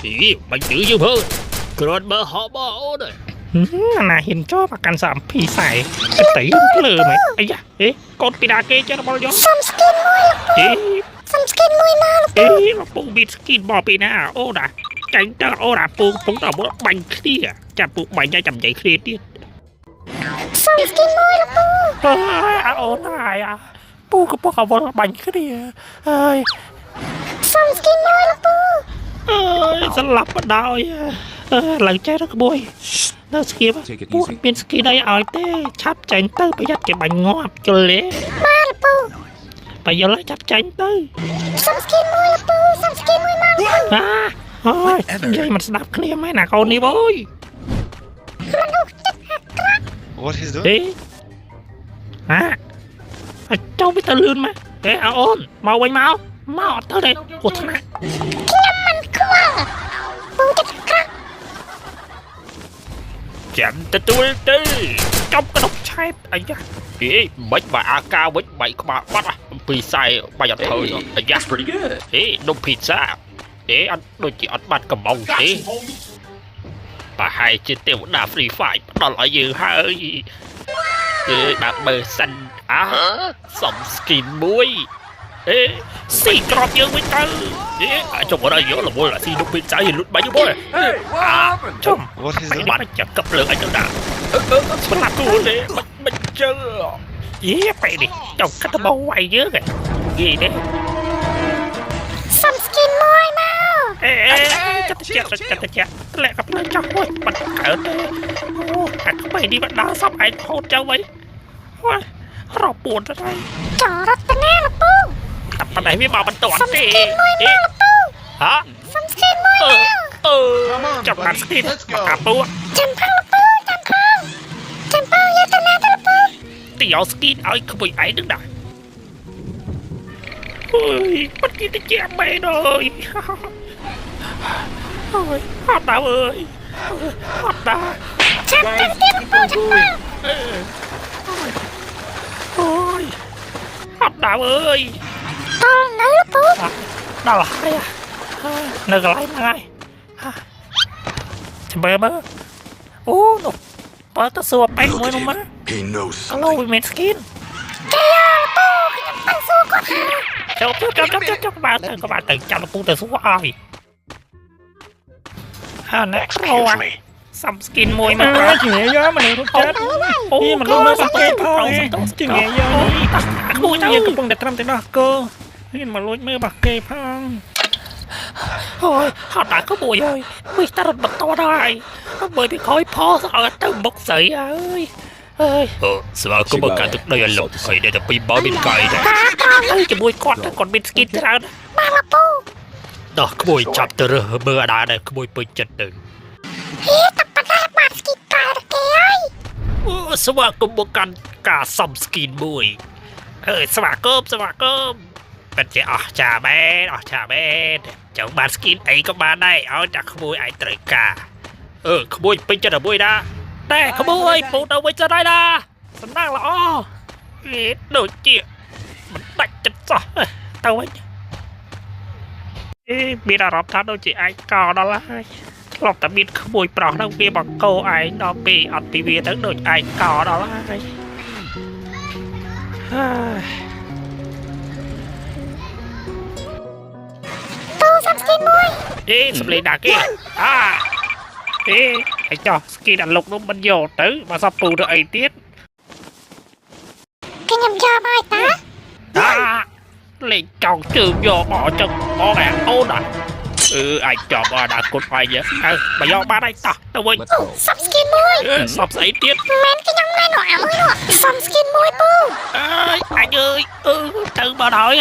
អីបាញ់ជឺយើងភើគ្រាន់បើហបអូន ណាហ៊ានចោប្រកាន់សាំភីសែទៅភ្លើមែនអាយ៉ាអេកូនពីណាគេចេះរបស់យក សុំ skin មួយលោកពូ អេ សុំ skin មួយមកលោក អេលោកពូមាន skin មកពីណាអូនអាចាញ់តើអូនអាពូកំពុងតែមកបាញ់គ្នាចាប់ពូបាញ់ចាំនិយាយគ្នាទៀត សុំ skin មួយលោកពូ អើយអាអូនហើយអាពូកំពុងអវល់បាញ់គ្នាអើយ សុំ skin មួយលោកពូ អើយស្លាប់បណ្ដោយអើយឡើងចេះទៅក្បួយនៅស្គៀបពូអត់មាន skin អីឲ្យទេឆាប់ចាញ់ទៅប្រយ័ត្នគេបាញ់ងាប់ជល់ទេ បាទលោកពូ បើយល់ហើយចាប់ចាញ់ទៅ សុំ skin មួយលោកពូសុំ skin មួយមកលោកពូ អាអូយនិយាយមិនស្ដាប់គ្នាមែនណាកូននេះអូយ What he's អេ doing? អាអាចចូលវាទៅលឿនមកអេអូនមកវិញមកមកអត់ទៅទេគោះថ្នាក់ ខ្ញុំមិនខ្វល់ពូចិត្តអាក្រក់ ចាំទទួលទៅ ចំក្តុកឆែបអាយ៉ា អេមិនបើអាកាវិញបែកក្បាលបាត់ពីសែបាញ់អត់ធ្វើអាយ៉ា That's pretty good. អេនំភីសាអេអត់ដូចជាអត់បាត់កំងទេប្រហែលជាទេវតា Free Fire ផ្ដល់ឲ្យយើងហើយអេបើបើសិនអាសុំ skin មួយអេ ស៊ីក្របយើងវិញទៅ អេអាចុំអត់យកលវលស៊ីនំភីសាយលុតបាញ់មក Hey, what happened? ចំ What he's doing? បាត់ចាប់កឹបលើកអីទៅណា ស្លាប់គូទេមិនមិនជឿ យេបែនេះចង់កាត់បោវាយយើងហ៎យេទេ សុំ skin មួយមក អេចិត្តចិត្តចិត្តចិត្តធ្លាក់កផ្លូវចោះមួយបាត់កើតទេអូអាក្មេងនេះមកដល់សពឯងហូតចៅវិញអូយរកពួនទៅហើយ ចង់រត់ទៅណាលោកពូ តែប៉ុណ្ណេះវាមកមិនទាន់ សុំ ទេ skin មួយមកលោកពូ ហ៎ សុំ skin មួយ អឺ មក អឺ Come on, ចាប់បាន buddy. skin Let's មកកា go. ពូ ចាំផងលោកពូចាំផងចាំផងយកទៅណាទៅលោកពូ ទីយក skin ឲ្យក្មួយឯងនឹងដែរអើយបាត់គេទៅជាមែនអើយអើយអត់ដល់អើយអត់ដល់ ចាំចាំទៀតលោកពូចាំផង អូយអត់ដល់អើយ តល់នៅលោកពូ ដល់ហើយនៅកន្លែងហ្នឹងហើយចាំមើលមើលអូនោះបើទៅសួរបែកមួយនោះមក He knows ក្លោវាមាន skin គេលោកពូខ្ញុំទៅសួរគាត់ហើយ ចូលចូលចូលចូលចូលក្បាលទៅក្បាលទៅចាំលពូទៅសួរឲ្យអាណែប្រូសំ skin មួយមក អើជំរាបយកមនុស្សរត់ចិត្ត អូ នេះមិនលុបមើលសង្កេតផងជំរាបយក ក្មួយទៅ យើងកំពុងតែត្រឹមតែដោះគោហ៊ានមកលួចមើលរបស់គេផង អូយហត់ដល់ក្មួយអើយមីតារត់បន្តដល់ហើយមើលពីក្រោយផឲ្យទៅមុខស្រីអើយអើយ ស្វាគមន៍មកកាន់ទឹកដីឲ្យលោកហើយដែលតែពីបោមានកយដែរ ទៅជាមួយគាត់ទៅគាត់មាន skin ច្រើន បាទលោកពូ ដោះក្មួយចាប់ទៅរើសមើលអាដាដែរក្មួយពេញចិត្តទៅ ហេតែប៉ុណ្ណេះបាទ skin កែគេហើយ អូស្វាគមន៍មកកាន់ការសំ skin មួយ អើយស្វាគមន៍ស្វាគមន៍ពិតជាអស្ចារ្យមែនអស្ចារ្យមែនចង់បាន skin អីក៏បានដែរឲ្យតែក្មួយឯងត្រូវការ អឺក្មួយពេញចិត្តមួយណា តែក្មួយពូទៅវិញសិនហើយណាសំណាងល្អអេដូចជាមិនដាច់ចិត្តសោះទៅវិញអេមានអារម្មណ៍ថាដូចជាឯងកដល់ហើយធ្លាប់តែមានក្មួយប្រុសហ្នឹងវាបកោឯងដល់ពេលអត់ពីវាទៅដូចឯងកដល់ហើយហើយ ពូសុំ skin មួយ អេសំលេងដាក់គេអាអេឯចោះ skin អាលុកនោះមិនយកទៅមកសពពូទៅអីទៀត ខ្ញុំយកមកឲ្យតា អាលេងចង់ជើងយកមកចឹងមកអាអូនអា អឺអាចចាប់អាដាគុតឯង អើបើយកបានហើយតោះទៅវិញ Let's go. សុំ skin មួយ សពស្អីទៀត មែនខ្ញុំណែនោះអាមួយនោះសុំ skin មួយពូ អើយអញអើយអឺទៅមកហើយ